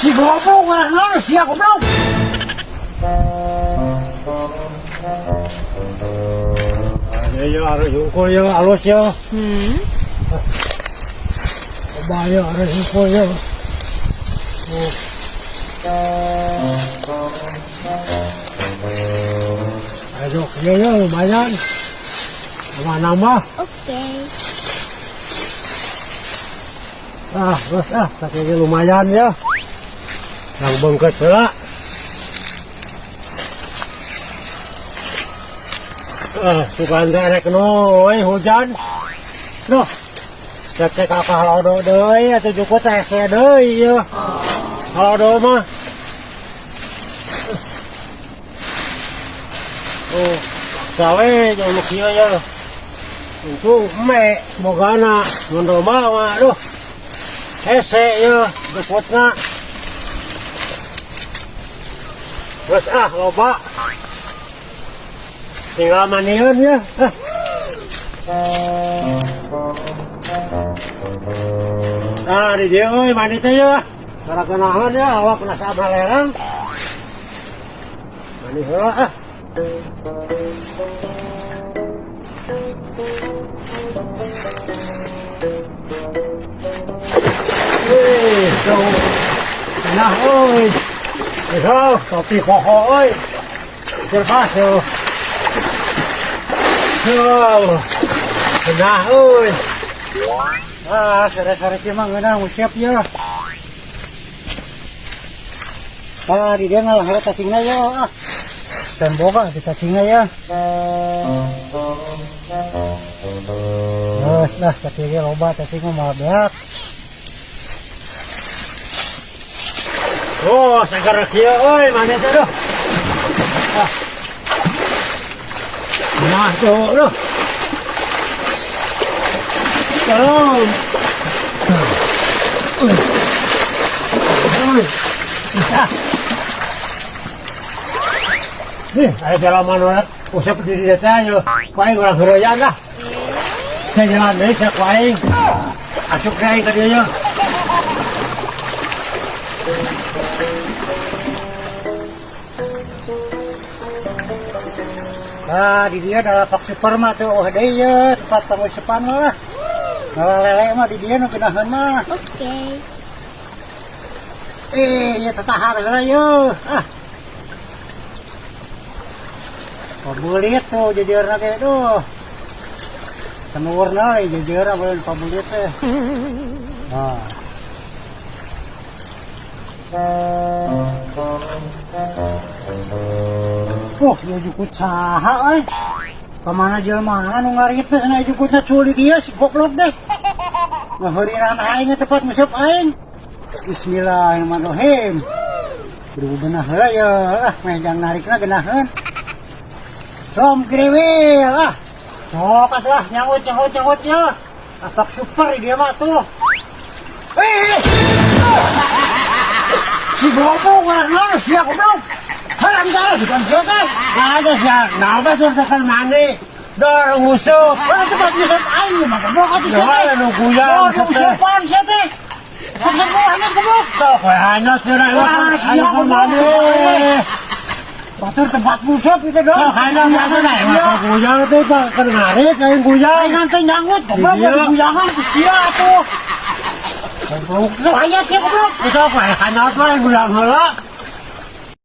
Si goblok orang sia goblok. Ya ya harus ukur ya halus ya. Bahaya harus ukur ya. Oh. Ayo, ya ya lumayan. Nambah-nambah. Oke. Ah, terus ah, kayaknya lumayan ya. Yang bengket heula. Ah, sugan teh rek no, euy hujan. Duh. Cek cek ka halodo deui atuh jukut teh hese deui ieu. Halodo mah. Oh, gawe jeung nu kieu ya. Untung me bogana mun domba mah aduh. Hese ieu jukutna. Terus ah loba. Tinggal mandiun ya. Ah. Nah, di dieu euy mandi teh ya. Cara kenahan ya awak kena sama lerang. Mandi heula ah. Wih, tuh. Nah, euy. Tuh, topi koko euy. Terpas tuh. Tuh. Nah, euy. Ah, sore-sore kieu mah ngeunah nguseup ya. Ah, di dia ngalah heula cacingna ya. Ah. Dan boga di cacingna ya. Terus lah cacingnya loba cacing mah beak. Oh, segar kieu euy, mana teh duh. Ah. Nah, tuh, duh. Tolong. Ah. Nih, aya jalan mana usap di dieu teh ayo. Ku aing urang heureuyaan lah. Saya jalan deui sia ku aing. Asup deui aing ka dieu nya. Nah, di dia ada lapak super mah tuh, oh deui ye, tempat pangusepan mah lah. Ngalah lele mah di dia nu geunaheun mah. Oke. Eh, ieu tetahar heula ye. Ah. Pabulit tuh jejeurna ge duh. Tenurna we jejeurna beun pabulit teh. Nah. Wah, ieu jukut saha euy? Kamana jelema nu ngarit teh cenah jukutna cul di dieu si goblok deh. Ngaheuriran aing tempat nguseup aing. Bismillahirrahmanirrahim. Kudu benah heula ye, ah meh jang narikna geunaheun. Rom kriwil ah. Sok atuh ah nyangut nyangut nyangut ye. Apak super dia mah tuh. Eh. Si goblok urang naon sia goblok. Haram darah bukan sia teh. Nah, ada sia. Nah, apa tuh tekan mandi? Dor nguseup. Mana tempat nguseup aing mah goblok atuh sia teh. Nu guyang. Oh, nu nguseupan sia teh. Goblok hanyut goblok. Sok we hanyut sia Wah, sia goblok. Batur tempat nguseup itu dong. Oh, hanyut hanyut nah, mah guyang tuh kan ngarit aing guyang. Aing teh nyangut goblok guyangan ku sia atuh. Goblok. Sok hanyut sia goblok. Sok we hanyut we guyang heula.